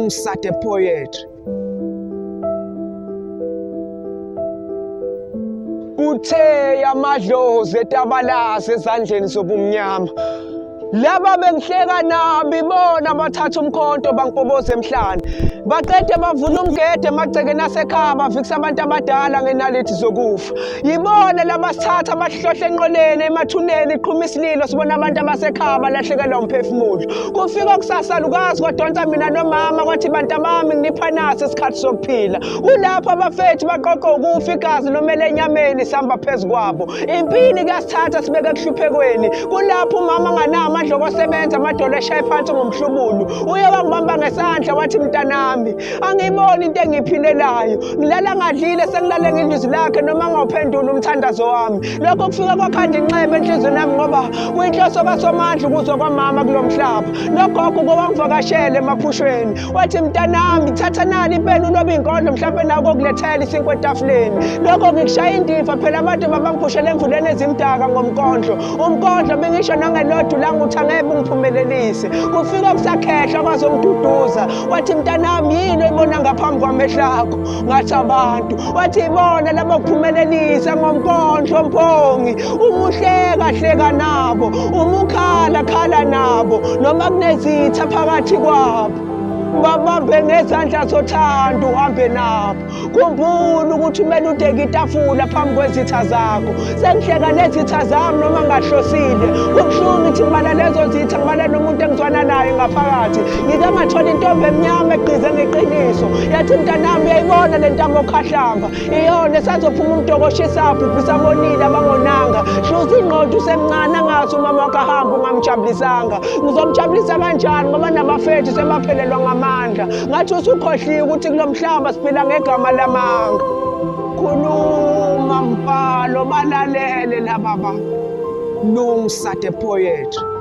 Lungsa the poetry. Kuthe amadlozi etabalaza ezandleni zobumnyama. Laba bengihleka nabo ibona bathatha umkhonto bangibhoboza emhlane. Baqede bavula umgede emagcekeni asekhaya bavikisa abantu abadala ngenalithi zokufa. Yibona laba sithatha bahlohla enqoleni emathuneni iqhuma isililo sibona abantu abasekhaya balahlekelwa umphefumulo. Kufika kusasa lukazi kwadonsa mina nomama kwathi bantabami nginipha naso isikhathi sokuphila. Kulapho abafethu baqoqa ukufa igazi lomele enyameni sihamba phezu kwabo. Impini kuyasithatha sibeke ekuhluphekweni. Kulapho umama anganawo amandla okwasebenza amadolo eshaye phansi ngomhlubulu. Uye wangibamba ngesandla wathi mntanami angiyiboni into engiyiphilelayo. Ngilala ngadlile sengilale ngilizwi lakhe noma ngawuphendula umthandazo wami. Lokho kufika kwakhanda inxeba enhliziyweni yami ngoba kuyinhloso kaSomandla ukuzwa kwamama kulo mhlaba. Nogogo kowangivakashela emaphushweni wathi mntanami thatha nali ipeni ulobe inkondlo mhlawumbe nawe kokulethela isinkwa etafuleni. Lokho ngikushaya indiva phela abantu babangiphushela emvuleni ezimdaka ngomkondlo. Umkondlo bengisho nangelodu languthi angeke ungiphumelelise. Kufika kusakhehlwa kwazongiduduza wathi mntanami yini oyibona ngaphambi kwamehlo akho? Ngathi abantu. Wathi ibona laba kuphumelelisa ngomkondlo mphongi. Uma uhleka hleka nabo, uma ukhala khala nabo, noma kunezitha phakathi kwabo. Babambe ngezandla zothando uhambe nabo. Khumbula ukuthi kumele udeke itafula phambi kwezitha zakho. Sengihleka nezitha zami noma ngahlosile. Kubuhlungu ngithi ngibala lezo zitha ngibala nomuntu engizwana naye ngaphakathi. Ngike ngathola intombi emnyama egqize ngeqiniso. Yathi mntanami uyayibona le ntamo okhahlamba. Iyona esazophuma umdoko oshisayo bhubhisa abonile abangonanga. Hluza ingqondo usemncane angazi umama wakho ahamba ungamjabulisanga. Ngizomjabulisa kanjani ngoba nabafethu sebaphelelwa ngamandla. Ngathi usukhohliwe ukuthi kulo mhlaba siphila ngegama lamanga. Khuluma mbhalo balalele laba bantu. Lungsa the poetry.